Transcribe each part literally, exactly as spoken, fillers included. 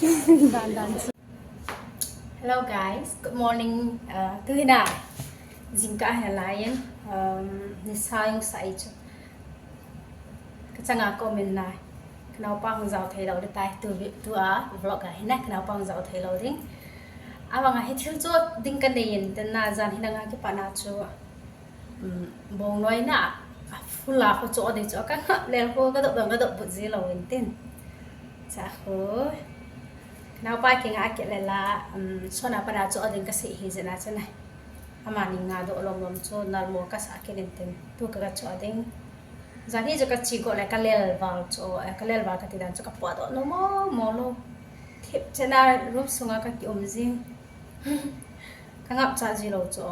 Dan dan chu. Hello guys, good morning. Uh, tu hi na jingkah hi lai in, um, nisa jong sa i chu. Ka changa ka um in na, ka naopa hung jao thei lou ding tai, tu vi-, tu a vlog a hi na, ka naopa hung jao thei lou ding. Avanga hi thil cho ding ka nei in, tin na jan hi na nga kipat na chu, um, bong noi na, a full a kho cho ding chu, ka ngap lel kho, ka dop dong, ka dop but ji lou in tin. Cha kho. Ka naopa kinga a kile la, um, sona pada cho ding ka sei hi jeh na chu na. Amani nga doh lom lom chu nalmo ka sa kit in tin. Tu ka, ka cho ding. Jan hi chu ka che got le ka lel val chu, eh, ka lel val ka ti dan chu ka pot doh nom mo mo lou. Thip chena room sunga ka ki um jing. Ka ngap cha ji lou chu.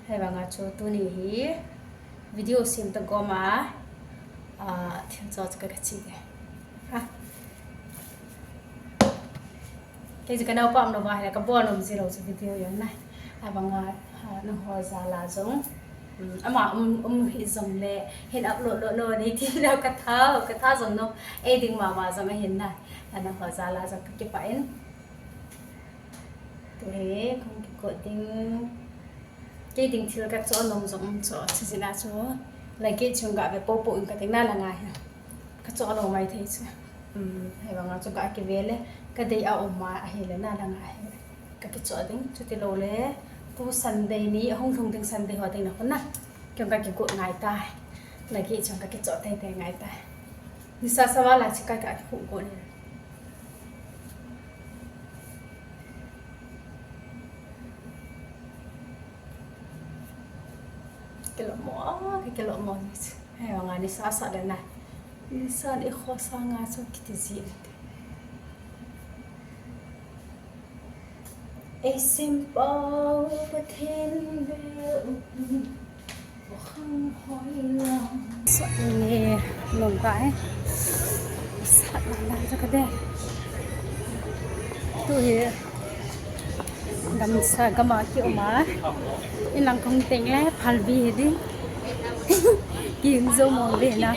Hei vanga chu tuni hi video sem ta gom a, ah, thil cho chu ka, ka che ding. Ha. Kei chu ka naopa um lou va hi la ka bol nom ji lou chu video jong na. Avanga, ah, nangho jal a jong. Um, ama um, um hi jong le, hin upload lou lou nei ti lou ka tha, ka tha jong nom. Ei ding mama jong ahin na. Nangho jal a jong ka kipah in. Tu hi, kong kigot ding. Kei ding thil ka cho nom jong um cho, chu jeh na chu. Luggage chung ga ve popo in ka ding na la nga hi. Ka cho lou mai thei chu. Um, hei vanga chu ga kive le, ka dei a um a, ahi le na la nga hi. Ka kicho ding, chuti lou le. Tu Sunday ni, ahung lhung ding Sunday ho ding na khun na. Kei ka kigot ngai tai. Luggage chung ka kicho tei tei ngai tai. Nisa sa val a chu ka, ka kigot ni. Kilo mo, ka kilo mo ni. Hei, nga nisa sa le na. Nisa ni kho sa nga so kiti ji. Ei simple Pathen ve u. Sa ni lom tai. Sa na na ja ka de. Tu hi gamsa gam a ki um a. In lang kong teng le phalbi hi ding. Ki um jo mo ve na.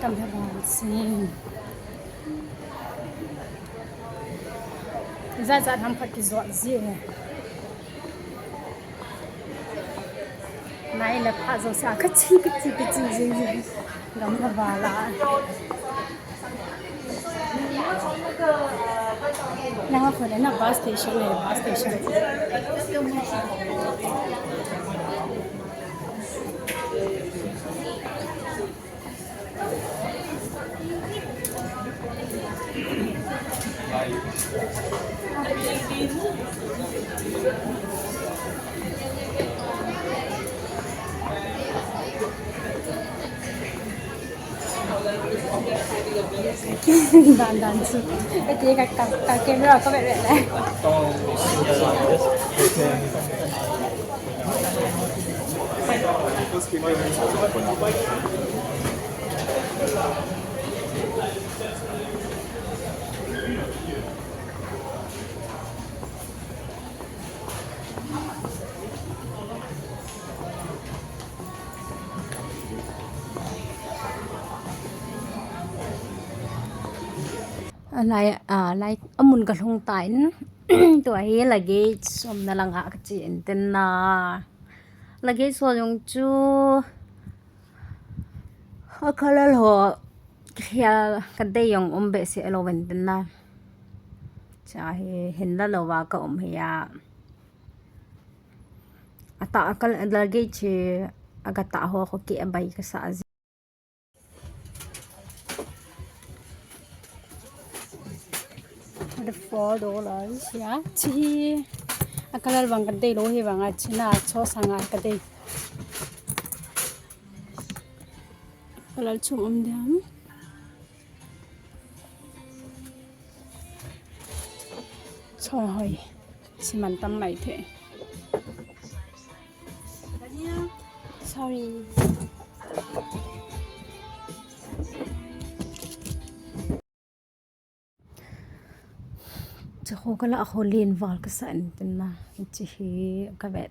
Tam he bang sing. Za za nam khat ki zo ji. Nai le pha zo sa ka chi, ka chi, ka chi ji ji. Gam ka ba la. Nang a khun na bus station le, bus station. Dan dan chu. Ka ti ka, ka, ka camera ka ve ve le. A lai, a lai, a mun ka lhung tan, tua hi luggage somna lang a ka che in tin na. Luggage ho jong chu a color ho Khel kadei jong um behseh lou vin tin na. Cha hi hin la lou va ka um hi a. Ata ka luggage hi aga ta ho ko ke bai ka sa ji. The four dollars ya. Chi a color vang kadei lou hi vang a chi na cho sanga kadei. Color chum um diam. Choi hoi. Siman tam mai the. Sorry. Chakho kala a kho len val ka sa in tin na. Chi hi ka vet.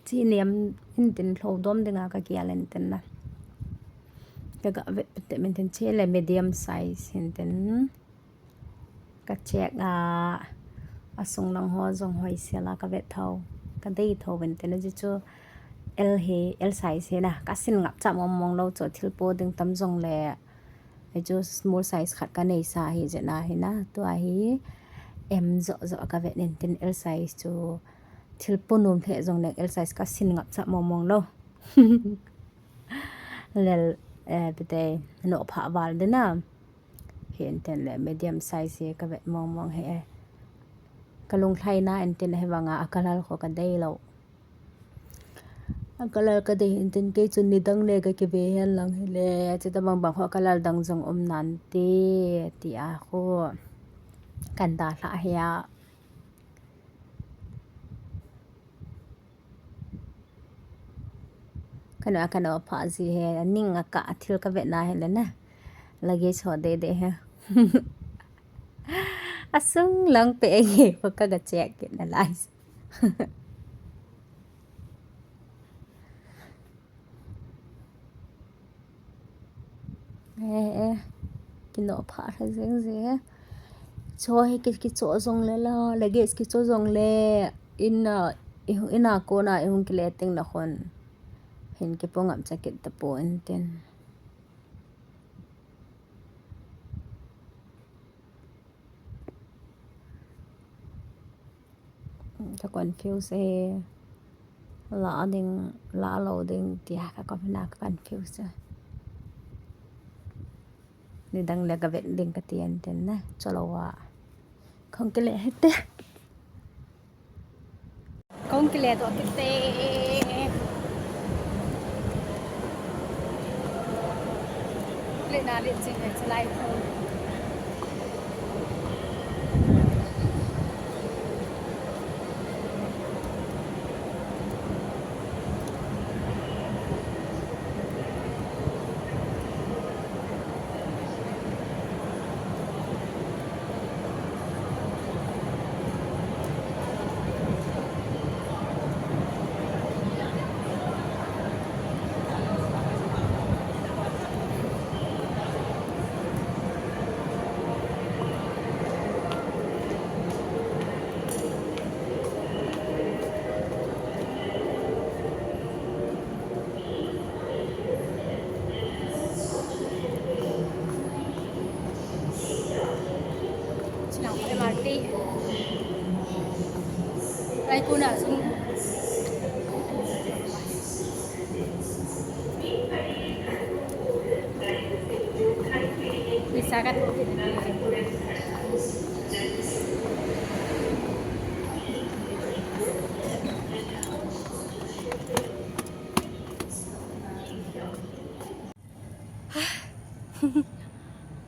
Chi niam in tin lho dom dinga ka kial in tin na. Ka ga vet pete min tin chi le medium size hin tin. Ka check a, a sung lang ho jong hoi sel a ka vet tho. Ka dei tho vin tin a ji chu L hi, L size hi na. Ka sin ngap cha mong mong lou chu thil po ding tam jong le. Ei chu small size khat ka nei sa hi jeh na hi na. Tua hi M jo jo ka vet in tin L size chu thil po nom lheh jong le L size ka sin ngap cha mong mong lou. Lel, eh, pete no pha val de na. Hi in tin le medium size hi ka vet mong mong hi e. Ka lunglhai na in tin hi vang a a color kho ka dei lou. A color ka dei in tin kei chun ni dang le ka kive hen lang hi le. Chuta bang bang ho color dang jong um nan ti, ti a kho. Kan da lha hi a. Kano, kano pha ji he, ning a ka thil ka vet na he le na. Luggage ho de de he. A sung lang pe e ko ka ga check kit na lai. Eh, eh. Kino pha he jeng je. Cho he ki, kicho jong le la, luggage kicho jong le. In a, i, in a kona i hung kile teng na khon. Hin kipo ngam cha kit ta po in tin. Ka confuse e. La ding, la lou ding, tia ka confuse, ka confuse e. Ni dang le ka vet ding ka ti in tin na, cho lou a. Kong kile hite. Kong kile to kite. Le na le ching le chalai ko. Chinang M R T. Ai, ko na sung. Isa ka.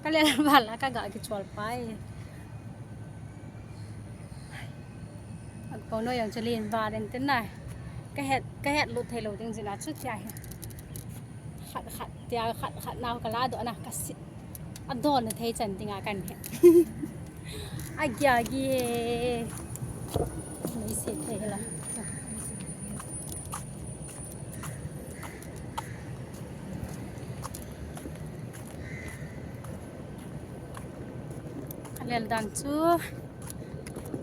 Ka le val a ka ga kichol pai. Ag pau no yang chali in val in tin na. Ka het, ka het lut thei lo ding jin a chu tia hi. Khat khat tia khat khat nau ka la do na ka sit. A do na thei chan ding a kan he. A gia gi. Nei se thei la. Ka lel dan chu.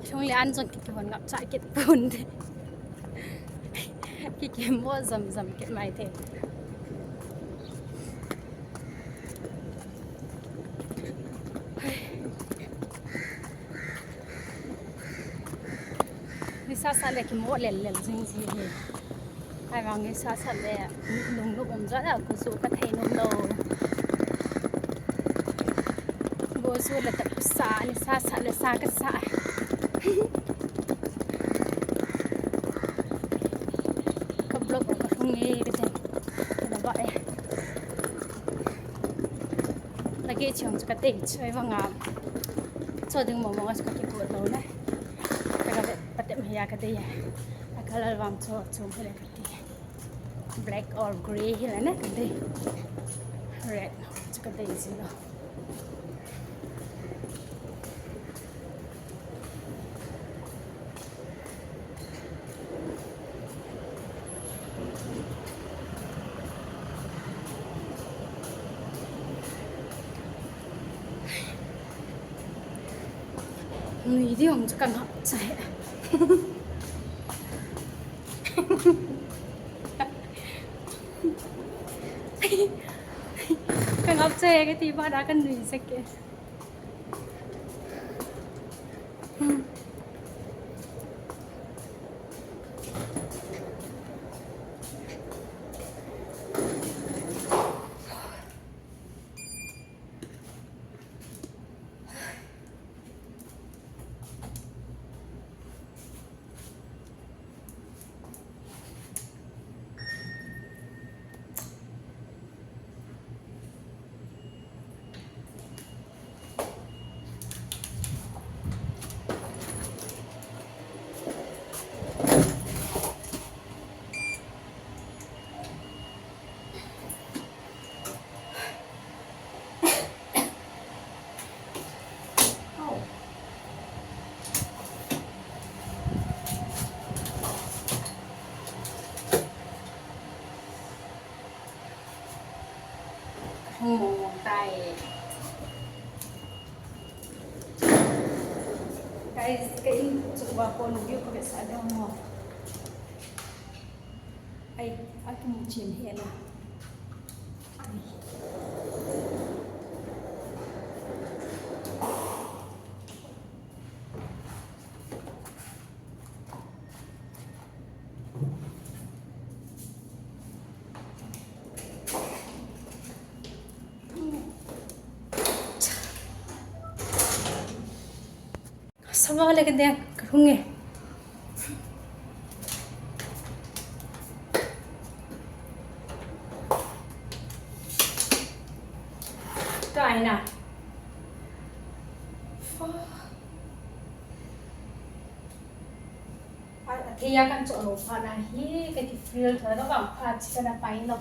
Chung le an jong ki, kihon ngap cha kit pon de. Ki, ki mo zam zam kit mai the. Le kimo lel lel jing ji hi. Ahivangin sasa le lungnop um jeh a kho chu kathei nom lou. Go chu le tah sa ni, sasa le sa kasa. Ka vlog ka hung e ka chen. Ka na ba e. Lagi chung chu ka tei choi vanga. Cho ding mo mo chu ka kigo lou na. Ka ga patep hi a ka dei a. A color vam cho chung hi le ka ti. Black or grey hi le na ka dei. Red chu ka dei ji lou. Nui di hong chu ka ngap chai. Ka ngap chai ka ti ba da ka nui sek e. Hung mong mong tai. Guys, ka in chu ba ko nu view ko sa dong mo. Ai, a tum chin he na. Sawa le kende kahung e. Ka ai na. Fa. A, a thei a kan choh lou phat na hi, ka ki feel tho ka vang phat chi ka na pai lou.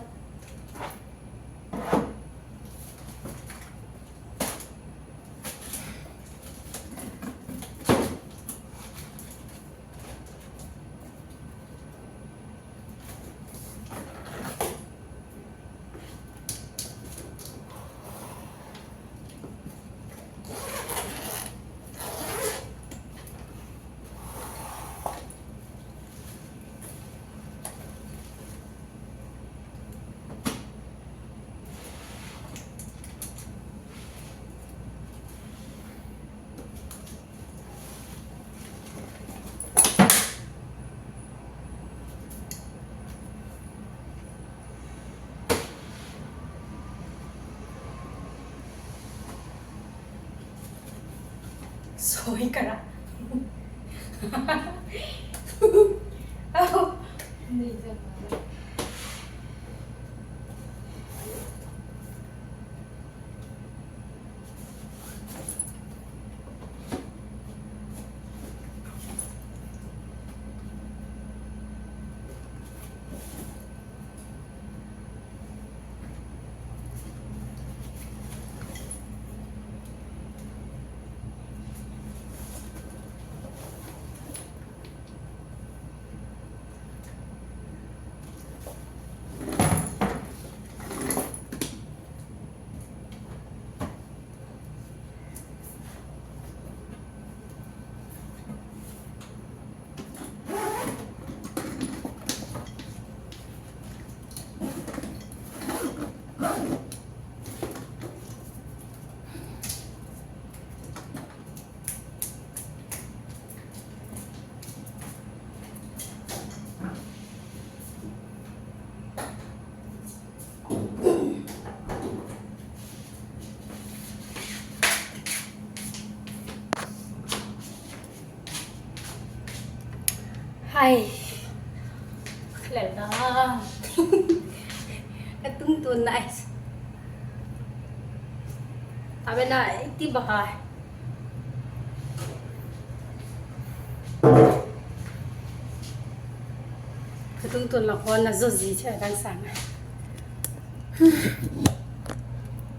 Soi kara. Au. Nei jang. Ai. Lel da. Katungtun na ai. Tabe na iti bahai. Katungtun la kon na joji che dang sang.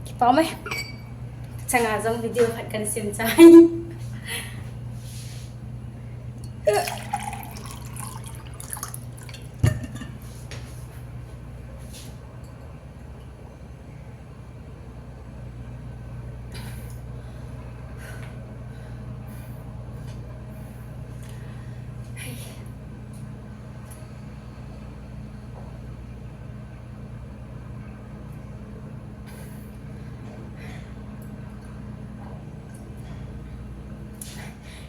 Kipa mai. Changa jong video khat kan sim chai.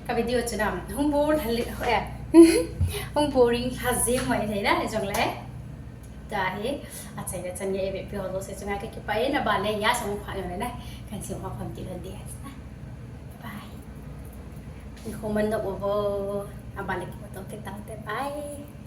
Ka video chu nam hung bore hal eh. Hung boring ha jing mai thei na jong le. Tahi, achaina chan nge ebe pi ho jouse chunga kakipah e, na ban le ya song pha yo na, kan sing ho khom ti lhon ding. Bye. Ni comment na bo bo, aban le kipa to kit tau te, bye.